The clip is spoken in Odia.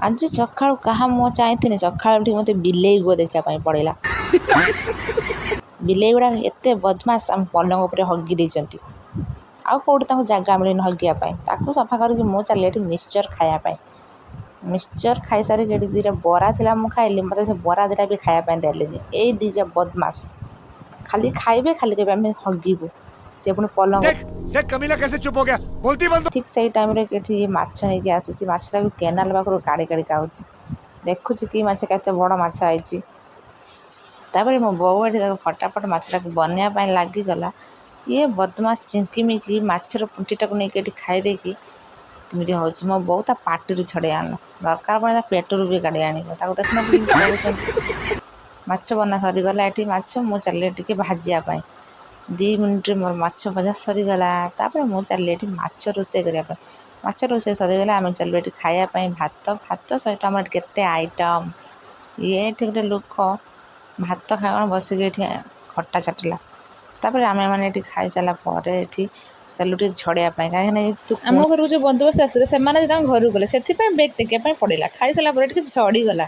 ଆଜି ସକାଳୁ କାହା ମୁହଁ ଚାହିଁଥିଲି, ସକାଳୁ ଉଠିକି ମୋତେ ବିଲେଇ ଗୁଅ ଦେଖିବା ପାଇଁ ପଡ଼ିଲା। ବିଲେଇ ଗୁଡ଼ାକ ଏତେ ବଦମାସ, ଆମ ପଲଙ୍କ ଉପରେ ହଗି ଦେଇଛନ୍ତି। ଆଉ କେଉଁଠି ତାଙ୍କୁ ଜାଗା ମିଳିନି ହଗିବା ପାଇଁ। ତାକୁ ସଫା କରିକି ମୁଁ ଚାଲିଲି ଏଠି ମିକ୍ସଚର୍ ଖାଇବା ପାଇଁ। ମିକ୍ସଚର୍ ଖାଇସାରିକି ଏଠି ଦୁଇଟା ବରା ଥିଲା, ମୁଁ ଖାଇଲି। ମୋତେ ସେ ବରା ଦୁଇଟା ବି ଖାଇବା ପାଇଁ ଦେଲେନି। ଏଇ ଦୁଇଟା ବଦମାସ ଖାଲି ଖାଇବେ, ଖାଲି କହିବେ ଆମେ ହଗିବୁ। ସେ ପୁଣି ପଲଙ୍କ देख देख, कमीना कैसे चुप हो गया। बोलती बंद। ଠିକ୍ ସେଇ ଟାଇମ୍ରେ ଏଠି ମାଛ ନେଇକି ଆସିଛି। ମାଛଟାକୁ କେନାଲ ପାଖରୁ କାଢ଼ି କାଢ଼ି ଖାଉଛି। ଦେଖୁଛି କି ମାଛ, କେତେ ବଡ଼ ମାଛ ଆଇଛି। ତାପରେ ମୋ ବୋଉ ଏଠି ତାକୁ ଫଟାଫଟ ମାଛଟାକୁ ବନେଇବା ପାଇଁ ଲାଗିଗଲା। ଇଏ ବଦମାସ ଚିଙ୍କିମିକି ମାଛର ପୁଣ୍ଠିଟାକୁ ନେଇକି ଏଠି ଖାଇ ଦେଇକି କେମିତି ହେଉଛି। ମୋ ବୋଉ ତା ପାଟିରୁ ଛଡ଼େଇ ଆଣିଲା। ଦରକାର ପଡ଼ିଲେ ତା ପେଟରୁ ବି କାଢ଼ି ଆଣିବ। ତାକୁ ଦେଖୁନାହାନ୍ତି କେମିତି କରୁଛନ୍ତି। ମାଛ ବନା ସରିଗଲା ଏଠି ମାଛ। ମୁଁ ଚାଲିଲି ଟିକେ ଭାଜିବା ପାଇଁ। 2 ମିନିଟ୍ରେ ମୋର ମାଛ ଭଜା ସରିଗଲା। ତାପରେ ମୁଁ ଚାଲିଲି ଏଠି ମାଛ ରୋଷେଇ କରିବା ପାଇଁ। ମାଛ ରୋଷେଇ ସରିଗଲା, ଆମେ ଚାଲିଲୁ ଏଠି ଖାଇବା ପାଇଁ ଭାତ। ଭାତ ସହିତ ଆମର ଏଠି କେତେ ଆଇଟମ୍। ଇଏ ଏଠି ଗୋଟେ ଲୋକ ଭାତ ଖାଇ କ'ଣ ବସିକି ଏଠି ଖଟା ଚାଟିଲା। ତାପରେ ଆମେମାନେ ଏଠି ଖାଇସାରିଲା ପରେ ଏଠି ଚାଲିଲୁ ଟିକେ ଝଡ଼ିବା ପାଇଁ, କାହିଁକିନା ଯେହେତୁ ଆମ ଘରକୁ ଯେଉଁ ବନ୍ଧୁବାସ ଆସିଥିଲେ, ସେମାନେ ତାଙ୍କ ଘରକୁ ଗଲେ, ସେଥିପାଇଁ ବେଗ୍ ଟେକିବା ପାଇଁ ପଡ଼ିଲା। ଖାଇସାରିଲା ପରେ ଟିକେ ଝଡ଼ିଗଲା।